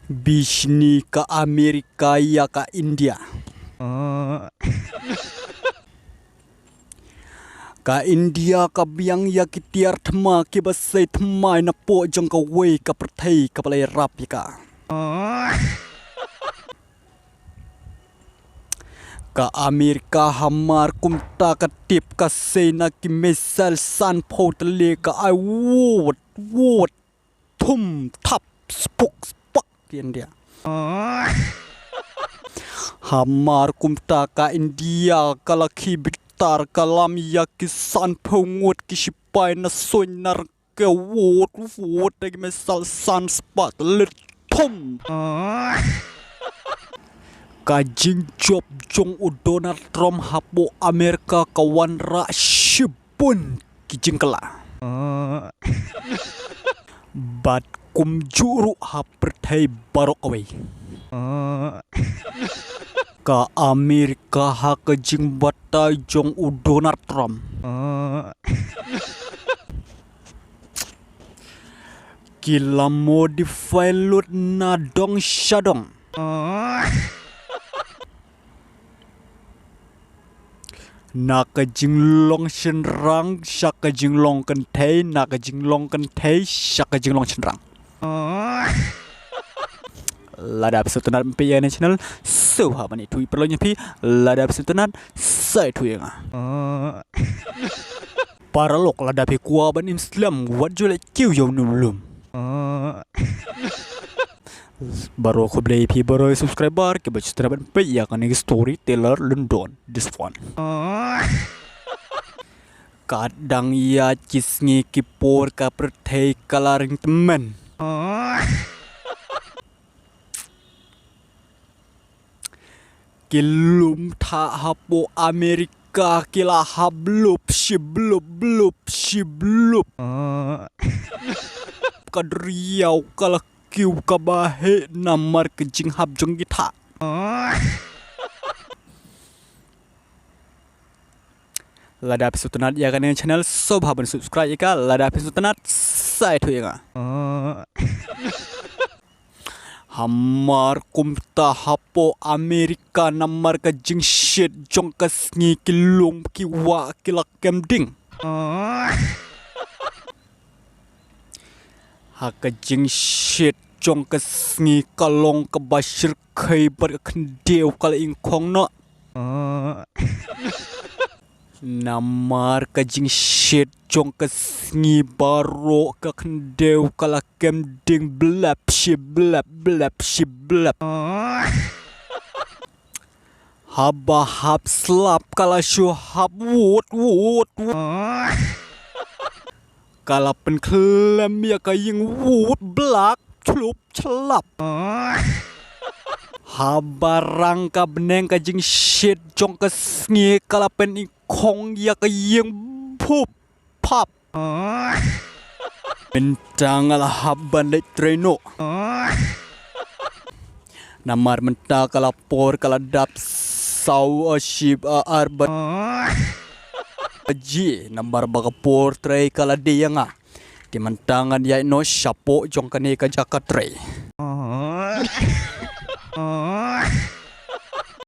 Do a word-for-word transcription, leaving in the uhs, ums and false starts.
Bishni ka Amerika ïa ka India. Ka India ka biang ïa ki tiar thma kiba sei thymmai napoh jong kawei ka pyrthei kaba la ïarap ïa ka. Ka Amerika hamar kumta ka tip ka sei na ki missile sanphew tylli ka ai wut wut thum thap spuk spak ïa India. Hamar kumta ka India ka la khie bitar ka lam ïa ki sanphew ngut ki sipai na suiñ na rke wut wut da ki missile san spah tylli thum. Ka jingjop jong u Donald Trump hapoh Amerika ka wanrah shibun ki jingkylla. Bad kumjuh ruh ha pyrthei baroh kawei. Ka Amerika ha ka jingbatai jong u Donald Trump ki la modify lut na dong sha dong. Na ka jinglong shynrang sha ka jinglong kynthei, na ka jinglong kynthei sha ka jinglong shynrang. Lada phi sngewtynnat ban peit ïa kane ka channel, sngewbha ban ithuh ïa paralok jong phi. Lada phi sngewtynnat, sa ithuh ïa nga. Paralok, lada phi kwah ban im slem, wat ju leh kiew ïa u num lum. Baroh khublei ïa phi baroh ïa ki subscriber kiba sngewtynnat ban peit ïa kane ka Storyteller London, this one. Katba dang ïaid ki sngi ki por ka pyrthei ka la ring tymmen. Ki lum thah hapoh Amerika ki la hap blup shi blup blup shi blup. Ka duriaw ka la kiew kaba heh namar ka jinghap jong ki thah. Lada phi sngewtynnat ïa kane ka channel, sngewbha ban subscribe ïa ka. Lada phi sngewtynnat, sa ithuh ïa nga. Hamar kumta hapoh Amerika namar ka jingshit jong ka sngi ki lum ki wah ki la kem ding. Ha ka jingshit jong ka sngi ka long kaba shyrkhei bad ka khyndew ka la ïngkhong noh. Namar ka jingshit jong ka sngi baroh ka khyndew ka la kem ding blep shi blep blep shi blep. Haba hap slap ka la shu hap wut wut wut. Ka la pynkhlem ïa ka ïing wut blak chlup chlap. Haba rang ka bneng ka jingshit jong ka sngi ka la pynïngkhong ïa ka ïing phup phap. Mynta nga la hap ban leit trei noh. Namar mynta ka la por ka la dap saw, a ship, a ar baje. Namar ba ka por trei ka la die ïa nga. Te mynta ngan ïaid noh shapoh jong kane ka jaka trei.